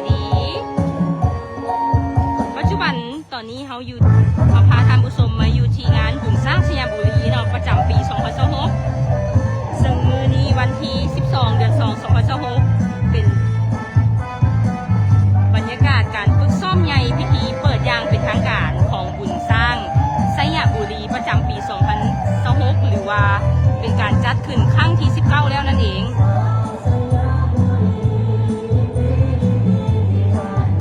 ດີ ປັດຈຸບັນຕອນນີ້ເຮົາຢູ່ ເຮົາພາທ່ານຜູ້ຊົມມາຢູ່ທີ່ງານບຸນຊ້າງໄຊຍະບູລີເນາະ ປະຈຳປີສອງພັນຊາວຫົກ ເຊິ່ງມື້ນີ້ວັນທີສິບສອງ ເດືອນສອງ ສອງພັນຊາວຫົກ ເປັນບັນຍາກາດການຝຶກຊ້ອມໃຫຍ່ພິທີເປີດຢ່າງເປັນທາງການຂອງບຸນຊ້າງໄຊຍະບູລີປະຈຳປີສອງພັນຊາວຫົກ ຫຼືວ່າເປັນການຈັດຂຶ້ນຄັ້ງທີສິບເກົ້າແລ້ວນັ້ນເອງ.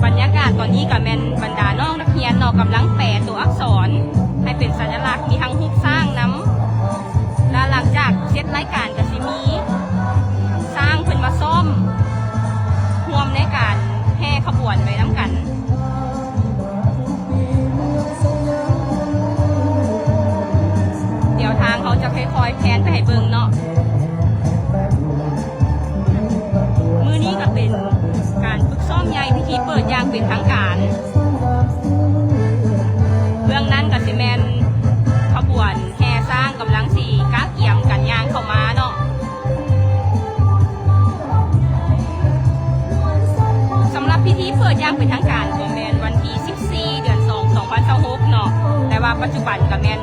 ບັນຍາກາດຕອນນີ້ກະແມ່ນບັນດານ້ອງນັກຮຽນເນາະ ກຳລັງແປຕົວອັກສອນໃຫ້ເປັນສັນຍະລັກ ມີທັງຮູບຊ້າງນຳ ແລະ ຫຼັງຈາກເສັດລາຍການກະຊິມີຊ້າງເພິ່ນມາຊ້ອມຮ່ວມໃນການແຫ່ຂະບວນໄປນຳກັນ. ດຽວທາງເຮົາຈະຄ່ອຍໆແພນໄປໃຫ້ເບິ່ງເນາະ. ມື້ນີ້ກະເປັນການຝຶກຊ້ອມໃຫຍ່ພິທີເປີດຢ່າງເປັນທາງການ. ເບື້ອງນັ້ນກະຊິແມ່ນຂະບວນແຫ່ຊ້າງກຳລັງຊິກະກຽມກັນຍ່າງເຂົ້າມາເນາະ. ສຳລັບພິທີເປີດຢ່າງເປັນທາງການກະແມ່ນວັນທີສິບສີ່ ເດືອນສອງ ສອງພັນຊາວຫົກເນາະ ແຕ່ວ່າປັດຈຸບັນກະແມ່ນ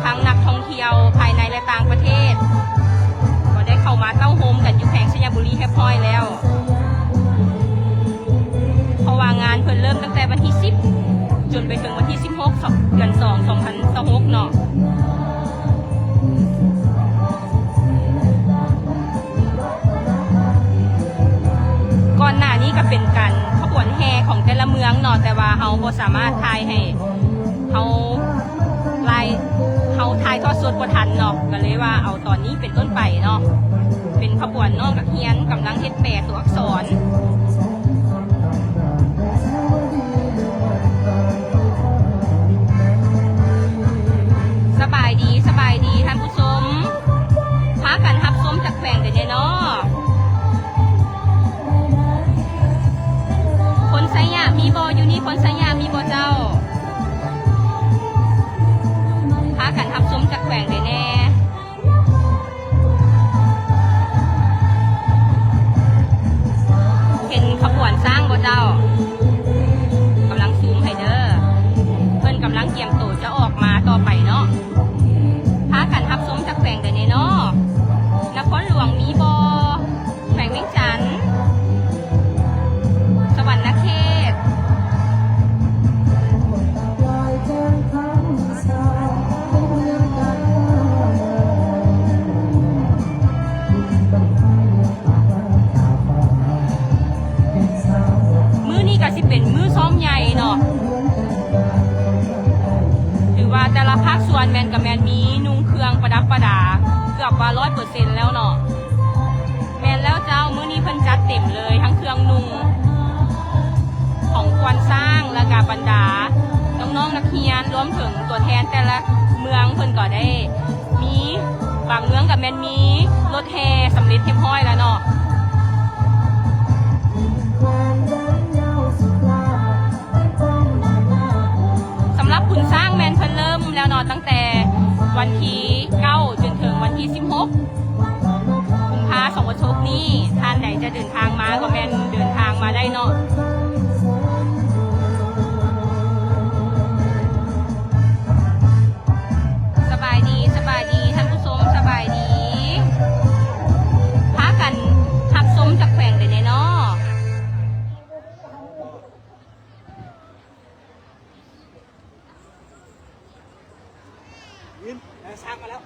ທັງນັກທ່ອງທ່ຽວພາຍໃນ ແລະ ຕ່າງປະເທດ ກໍໄດ້ເຂົ້າມາເຕົ້າໂຮມກັນຢູ່ແຂວງໄຊຍະບູລີຮຽບຮ້ອຍແລ້ວ ເພາະວ່າງານເພິ່ນເລີ່ມຕັ້ງແຕ່ວັນທີສິບ ຈົນໄປເຖິງວັນທີສິບຫົກ ເດືອນສອງ ສອງພັນຊາວຫົກເນາະ. ກ່ອນໜ້ານີ້ກະເປັນການຂະບວນແຫ່ຂອງແຕ່ລະເມືອງເນາະ ແຕ່ວ່າເຮົາບໍ່ສາມາດຖ່າຍໃຫ້ ເຮົາລາຍ ເຮົາຖ່າຍທອດສົດບໍ່ທັນເນາະ ກະເລີຍວ່າເອົາຕອນນີ້ເປັນຕົ້ນໄປເນາະ ເປັນຂະບວນນ້ອງນັກຮຽນກຳລັງເຮັດແປຕົວອັກສອນ. ສະບາຍດີ ສະບາຍດີທ່ານຜູ້ຊົມ ພາກັນຮັບຊົມຈາກແຂວງໃດແດ່ເນາະ? ຄົນໄຊຍະມີບໍ່? ຢູ່ນີ້ຄົນໄຊຍະມີບໍ່ເຈົ້າ? ພາກັນຮັບຊົມຈາກແຂວງໃດແດ່? ເຫັນຂະບວນຊ້າງບໍ່ເຈົ້າ? ກຳລັງຊູມໃຫ້ເດີ ເພິ່ນກຳລັງກຽມໂຕຈະອອກມາຕໍ່ໄປເນາະ. ພາກັນຮັບຊົມຈາກແຂວງໃດແດ່ເນາະ? ນະຄອນຫຼວງມີບໍ່? ແຂວງວຽງຈັນ, ສະຫວັນນະເຂດ. ມື້ນີ້ກະຊິເປັນມື້ຊ້ອມໃຫຍ່ເນາະ ຖືວ່າແຕ່ລະພາກສ່ວນແມ່ນກະແມ່ນມີນຸ່ງເຄື່ອງປະດັບປະດາເກືອບວ່າຮ້ອຍເປີເຊັນແລ້ວເນາະ. ແມ່ນແລ້ວເຈົ້າ, ມື້ນີ້ເພິ່ນຈັດເຕັມເລີຍ ທັງເຄື່ອງນຸ່ງຂອງຄວານຊ້າງ ແລະກະບັນດານ້ອງໆນັກຮຽນ ລວມເຖິງຕົວແທນແຕ່ລະເມືອງ ເພິ່ນກໍໄດ້ມີ ບາງເມືອງກະແມ່ນມີລົດແຫ່ສຳເລັດຮຽບຮ້ອຍແລ້ວເນາະ. ສຳລັບບຸນຊ້າງແມ່ນເພິ່ນເລີ່ມແລ້ວເນາະ ຕັ້ງແຕ່ວັນທີເກົ້າ ຈົນເຖິງວັນທີສິບຫົກ ກຸມພາ ສອງພັນຊາວຫົກນີ້. ທ່ານໃດຈະເດີນທາງມາກໍແມ່ນເດີນທາງມາໄດ້ເນາະ. ສະບາຍດີ ສະບາຍດີທ່ານຜູ້ຊົມ ສະບາຍດີ. ພາກັນຮັບຊົມຈາກແຂວງໃດແດ່ເນາະ?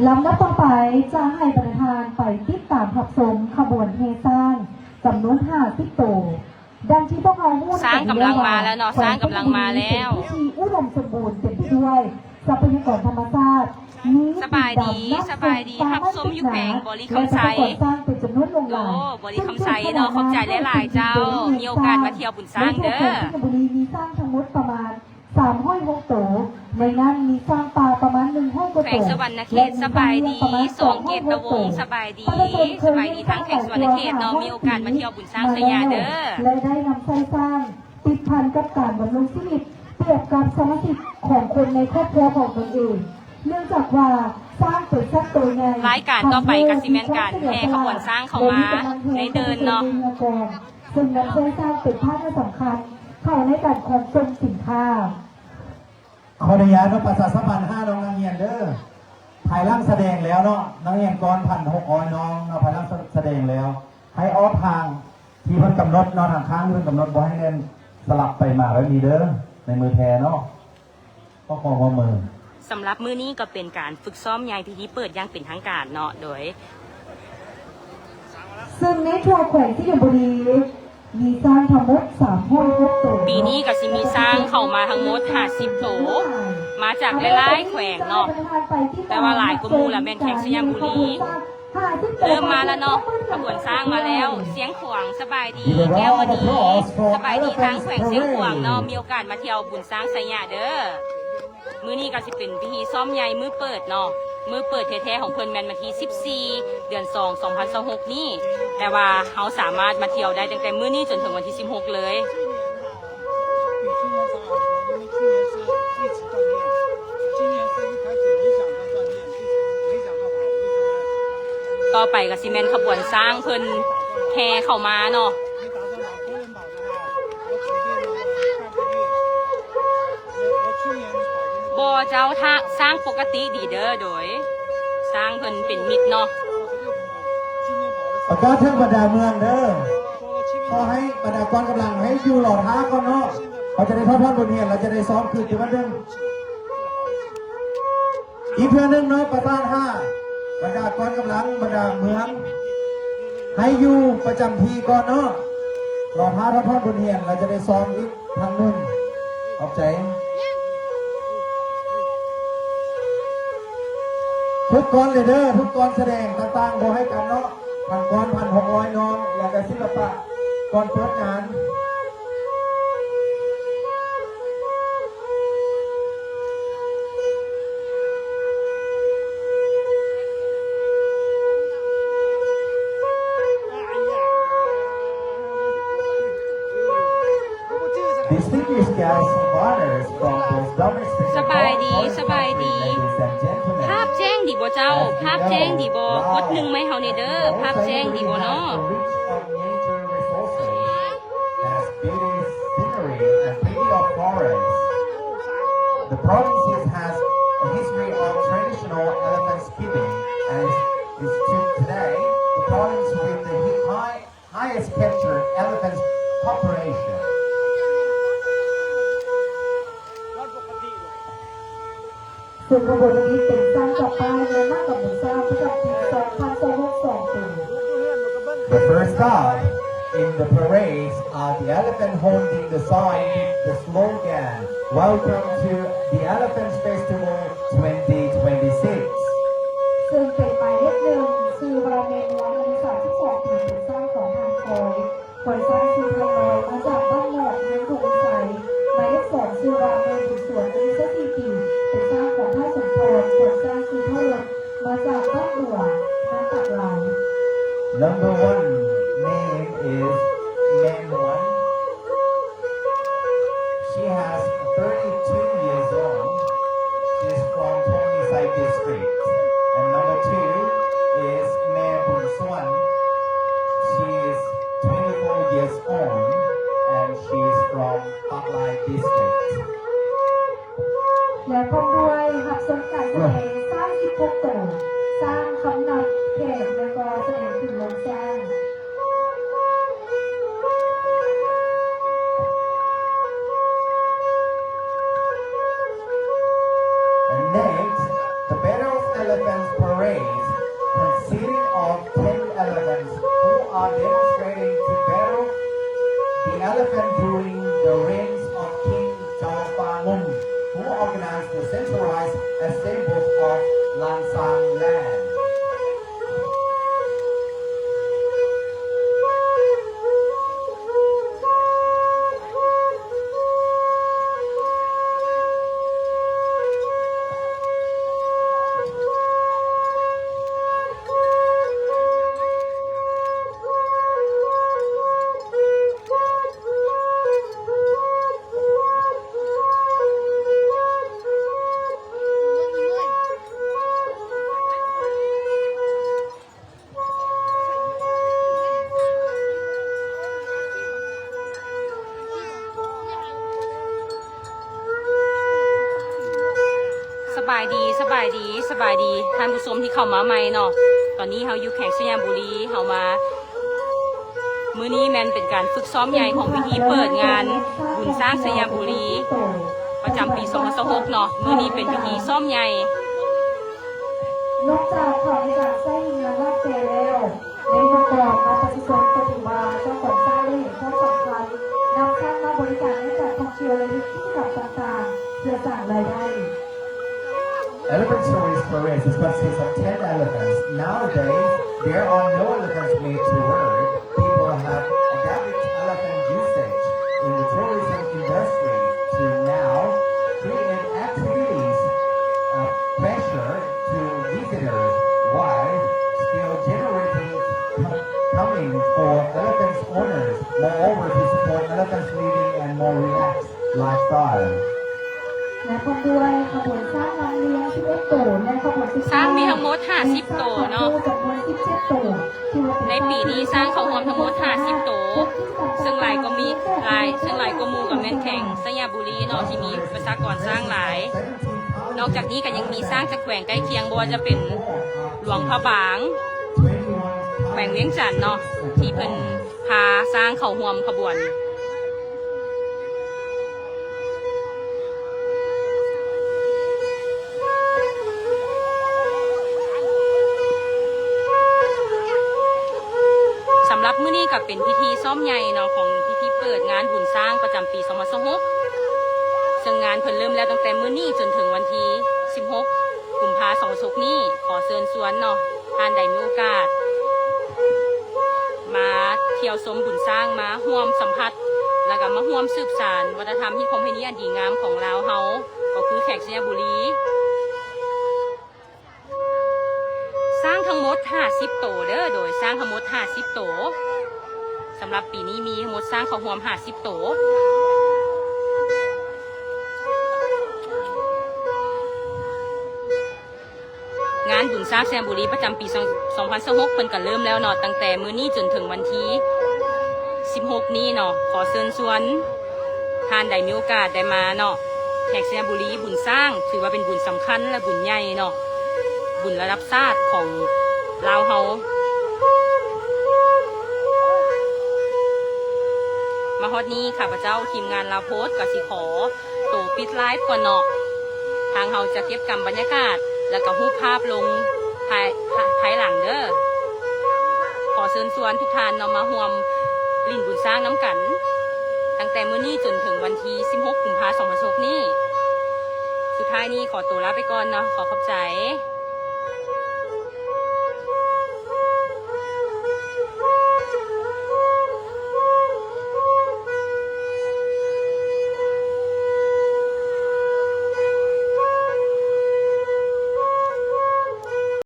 ລຳດັບຕໍ່ໄປຈະໃຫ້ບັນດາທ່ານໄປຕິດຕາມຮັບຊົມຂະບວນແຫ່ຊ້າງຈຳນວນຫ້າສິບໂຕ. ດັ່ງທີ່ພວກເຮົາຮູ້ກັນດີແລ້ວວ່າ ແຂວງໄຊຍະບູລີເປັນແຂວງທີ່ອຸດົມສົມບູນເຕັມໄປດ້ວຍຊັບພະຍາກອນທຳມະຊາດ, ມີ ສະບາຍດີ ສະບາຍດີ ຮັບຊົມຢູ່ແຂວງບໍລິຄຳໄຊ ແລະ ສະພາບການສ້າງເປັນຈຳນວນຫຼວງຫຼາຍ. ໂອ້ ບໍລິຄຳໄຊເນາະ ຂອບໃຈຫຼາຍໆເຈົ້າ ມີໂອກາດມາທ່ຽວບຸນຊ້າງເດີ. ໃນທົ່ວແຂວງໄຊຍະບູລີມີຊ້າງທັງໝົດປະມານ ສາມຮ້ອຍຫົກໂຕ, ໃນນັ້ນມີຊ້າງປ່າປະມານໜຶ່ງຮ້ອຍກວ່າໂຕ ແຂວງສະຫວັນນະເຂດ ສະບາຍດີ ສອງເກດຕະວົງ ສະບາຍດີ ສະບາຍດີທາງແຂວງສະຫວັນນະເຂດເນາະ ມີໂອກາດມາທ່ຽວບຸນຊ້າງໄຊຍາເດີ ແລະ ໄດ້ນຳໃຊ້ຊ້າງຕິດພັນກັບການດຳລົງຊີວິດ ປຽບກັບສະມາຊິກຂອງຄົນໃນຄອບຄົວຂອງຕົນເອງ, ເນື່ອງຈາກວ່າຊ້າງເປັນສັດໂຕໃຫຍ່. ລາຍການຕໍ່ໄປກໍຊິແມ່ນການແຫ່ຂະບວນຊ້າງເຂົ້າມາໃນເດີ່ນເນາະ, ເຊິ່ງນຳໃຊ້ຊ້າງເປັນພາຫະນະສຳຄັນເຂົ້າໃນການຂົນສົ່ງສິນຄ້າ. ຂໍອະນຸຍາດເນາະ ປະຊາສຳພັນຫານ້ອງນັກຮຽນເດີ, ພາຍຫຼັງສະແດງແລ້ວເນາະ, ນັກຮຽນກ່ອນພັນຫົກຮ້ອຍນ້ອງເນາະ, ພາຍຫຼັງສະແດງແລ້ວ ໃຫ້ອອກທາງທີ່ເພິ່ນກຳນົດເນາະ, ທາງຂ້າງທີ່ເພິ່ນກຳນົດ, ບໍ່ໃຫ້ແລ່ນສະຫຼັບໄປມາແບບນີ້ເດີ ໃນມື້ແທ້ເນາະ. ຂໍຄວາມຮ່ວມມື. ສຳລັບມື້ນີ້ກໍເປັນການຝຶກຊ້ອມໃຫຍ່ ພິທີເປີດຢ່າງເປັນທາງການເນາະ, ໂດຍ ເຊິ່ງໃນທົ່ວແຂວງໄຊຍະບູລີ ມີຊ້າງທັງໝົດສາມຮ້ອຍຫົກໂຕ. ປີນີ້ກໍຊິມີຊ້າງເຂົ້າມາທັງໝົດຫ້າສິບໂຕ, ມາຈາກຫຼາຍໆແຂວງເນາະ, ແຕ່ວ່າຫຼາຍກວ່າໝູ່ລະແມ່ນແຂວງໄຊຍະບູລີ. ເລີ່ມມາແລ້ວເນາະ, ຂະບວນຊ້າງມາແລ້ວ. ຊຽງຂວາງ ສະບາຍດີ ແກ້ວມະນີ, ສະບາຍດີທາງແຂວງຊຽງຂວາງເນາະ, ມີໂອກາດມາທ່ຽວບຸນຊ້າງໄຊຍະເດີ. ມື້ນີ້ກໍຊິເປັນພິທີຊ້ອມໃຫຍ່ມື້ເປີດເນາະ, ມື້ເປີດແທ້ໆຂອງເພິ່ນແມ່ນວັນທີສິບສີ່ ເດືອນສອງ ສອງພັນຊາວຫົກນີ້, ແຕ່ວ່າເຮົາສາມາດມາທ່ຽວໄດ້ຕັ້ງແຕ່ມື້ນີ້ຈົນເຖິງວັນທີສິບຫົກເລີຍ. ຕໍ່ໄປກໍຊິແມ່ນຂະບວນຊ້າງເພິ່ນແຫ່ເຂົ້າມາເນາະ. ບໍ່ເຈົ້າ, ທາງຊ້າງປົກກະຕິດີເດີ, ໂດຍ ຊ້າງເພິ່ນເປັນມິດເນາະ. ປະກາດເຖິງບັນດາເມືອງເດີ, ຂໍໃຫ້ບັນດາກອງກຳລັງໃຫ້ຢູ່ລໍຖ້າກ່ອນເນາະ, ເຂົາຈະໄດ້ຖອດຖອນບົດຮຽນ ແລ້ວຈະໄດ້ຊ້ອມຄືນອີກວັນໜຶ່ງ. ອີກເທື່ອໜຶ່ງເນາະ, ປະທານຫ້າ ບັນດາກອງກຳລັງ ບັນດາເມືອງ ໃຫ້ຢູ່ປະຈຳທີ່ກ່ອນເນາະ, ລໍຖ້າຖອດຖອນບົດຮຽນ ແລ້ວຈະໄດ້ຊ້ອມອີກຄັ້ງໜຶ່ງ. ຂອບໃຈ. ທຸກກອນເລີຍເດີ, ທຸກກອນສະແດງຕ່າງໆ ບໍ່ໃຫ້ກັນເນາະ, ທັງກອນພັນຫົກຮ້ອຍນ້ອງ ແລ້ວກະສິລະປະກອນເປີດງານ. Distinguished guests of honors from both domestic and foreign territories, ladies and gentlemen. ສະບາຍດີ, ສະບາຍດີ. ພາບແຈ້ງດີບໍ່ເຈົ້າ? ພາບແຈ້ງດີບໍ່? ກົດໜຶ່ງໃຫ້ເຮົາແດ່ເດີ, ພາບແຈ້ງດີບໍ່ເນາະ? The reach of nature resources has beauty, scenery, and beauty of forests. The province has a history of traditional elephant keeping and is, is to today the province with the hi-, high, highest captured elephant population. ເຊິ່ງຂະບວນນີ້ເປັນຊ້າງຈັບປ້າຍ ແລະ ນາງກຳມວນຊ້າງປະຈຳປີສອງພັນຊາວຫົກ ສອງໂຕ. The first stop in the parade are the elephant holding the sign with the slogan, "Welcome to the Elephants Festival twenty twenty-six." ເຊິ່ງເປັນໝາຍເລກໜຶ່ງ ຊື່ວ່າແມ່ນວນ ອາຍຸສາມສິບສອງປີ ເປັນຊ້າງຂອງທ່ານຄອຍ ຄວາຍຊ້າງຊື່ທ່ານນ້ອຍ ມາຈາກບ້ານນອກ ເມືອງທົ່ງໄຊ. ໝາຍເລກສອງ ຊື່ວ່າແມ່ບຸນສວນ ອາຍຸຊາວສີ່ປີ ເປັນຊ້າງຂອງທ້າວສົມພອນ ຄວາຍຊ້າງຊື່ທ້າວລົດ ມາຈາກບ້ານບົວ ເມືອງປາກລາຍ. Number one name is ແມ່ນວນ. She has thirty-two years old. She's from Thong Sai District. And number two is ແມ່ບຸນສວນ. She is twenty-four years old and she's from Pak Lai District. ແລະ ພ້ອມດ້ວຍຮັບຊົມການສະແດງຊ້າງສິບຫົກໂຕ, ຊ້າງຄຳນັບແຂກ ແລະ ກໍສະແດງຂຶ້ນລົງຊ້າງ. And next, the Battle of Elephants Parade, consisting of ten elephants who are demonstrating to battle the elephant during the reigns of King Jao Pha Ngun, who organized the centralized assembles of Lan Sang land. ສະບາຍດີ ສະບາຍດີ ສະບາຍດີ ທ່ານຜູ້ຊົມທີ່ເຂົ້າມາໃໝ່ເນາະ. ຕອນນີ້ເຮົາຢູ່ແຂວງໄຊຍະບູລີ ເຮົາມາ ມື້ນີ້ແມ່ນເປັນການຝຶກຊ້ອມໃຫຍ່ຂອງພິທີເປີດງານບຸນຊ້າງໄຊຍະບູລີ ປະຈຳປີສອງພັນຊາວຫົກເນາະ. ມື້ນີ້ເປັນພິທີຊ້ອມໃຫຍ່. ນອກຈາກເຂົາຈະໃຊ້ງານລາກແກ່ແລ້ວ ໃນປະກອບມາປະຊາຊົນປະຕິບັດເຈົ້າຂອງຊ້າງໄດ້ເຫັນຄວາມສຳຄັນນຳຊ້າງມາບໍລິການໃນການທ່ອງທ່ຽວ ແລະເຮັດກິດຈະກຳຕ່າງໆ ເພື່ອສ້າງລາຍໄດ້. Elephant tourist parade is consist of ten elephants. Nowadays, there are no elephants made to work. People have adapted elephant usage in the tourism industry to now create activities, uh, pressure to visitors while still generating co-, coming for elephants owners. Moreover, to support elephants living and more relaxed lifestyle. ແລະ ພ້ອມດ້ວຍຂະບວນຊ້າງລຳລຽງສິບເອັດໂຕ ແລະ ຂະບວນ ຊ້າງມີທັງໝົດຫ້າສິບໂຕເນາະ. ຈຳນວນສິບເຈັດໂຕ ໃນປີນີ້ຊ້າງເຂົ້າຮ່ວມທັງໝົດຫ້າສິບໂຕ ເຊິ່ງຫຼາຍກວ່າມີ ຫຼາຍ ເຊິ່ງຫຼາຍກວ່າໝູ່ກໍແມ່ນແຂວງໄຊຍະບູລີເນາະ ທີ່ມີປະຊາກອນຊ້າງຫຼາຍ. ນອກຈາກນີ້ກໍຍັງມີຊ້າງຈາກແຂວງໃກ້ຄຽງ ບໍ່ວ່າຈະເປັນຫຼວງພະບາງ, ແຂວງວຽງຈັນເນາະ ທີ່ເພິ່ນພາຊ້າງເຂົ້າຮ່ວມຂະບວນ. ສຳລັບມື້ນີ້ກໍເປັນພິທີຊ້ອມໃຫຍ່ເນາະ ຂອງພິທີເປີດງານບຸນຊ້າງປະຈຳປີສອງພັນຊາວຫົກ ເຊິ່ງງານເພິ່ນເລີ່ມແລ້ວຕັ້ງແຕ່ມື້ນີ້ຈົນເຖິງວັນທີສິບຫົກ ກຸມພາ ສອງພັນຊາວຫົກນີ້. ຂໍເຊີນຊວນເນາະ ທ່ານໃດມີໂອກາດ ມາທ່ຽວຊົມບຸນຊ້າງ ມາຮ່ວມສຳຜັດ ແລ້ວກໍມາຮ່ວມສືບສານວັດທະນະທຳຮີດຄອມປະເພນີອັນດີງາມຂອງລາວເຮົາ ກໍຄືແຂວງໄຊຍະບູລີ. ຊ້າງທັງໝົດຫ້າສິບໂຕເດີ ໂດຍຊ້າງທັງໝົດຫ້າສິບໂຕ. ສຳລັບປີນີ້ມີທັງໝົດຊ້າງເຂົ້າຮ່ວມຫ້າສິບໂຕ. ງານບຸນຊ້າງໄຊຍະບູລີປະຈຳປີສອງ ສອງພັນຊາວຫົກ ເພິ່ນກໍເລີ່ມແລ້ວເນາະ ຕັ້ງແຕ່ມື້ນີ້ຈົນເຖິງວັນທີສິບຫົກນີ້ເນາະ. ຂໍເຊີນຊວນ ທ່ານໃດມີໂອກາດໄດ້ມາເນາະ ແຂວງໄຊຍະບູລີ ບຸນຊ້າງຖືວ່າເປັນບຸນສຳຄັນ ແລະ ບຸນໃຫຍ່ເນາະ ບຸນລະດັບຊາດຂອງລາວເຮົາ. ມາຮອດນີ້ ຂ້າພະເຈົ້າ ທີມງານລາວໂພສ ກໍຊິຂໍໂຕປິດໄລຟ໌ກ່ອນເນາະ. ທາງເຮົາຈະເກັບກຳບັນຍາກາດ ແລ້ວກໍຮູບພາບລົງພາຍ ພາຍຫຼັງເດີ. ຂໍເຊີນຊວນທຸກທ່ານເນາະ ມາຮ່ວມຫຼິ້ນບຸນຊ້າງນຳກັນ ຕັ້ງແຕ່ມື້ນີ້ຈົນເຖິງວັນທີສິບຫົກ ກຸມພາ ສອງພັນຊາວຫົກນີ້. ສຸດທ້າຍນີ້ຂໍໂຕລາໄປກ່ອນເນາະ. ຂໍຂອບໃຈ.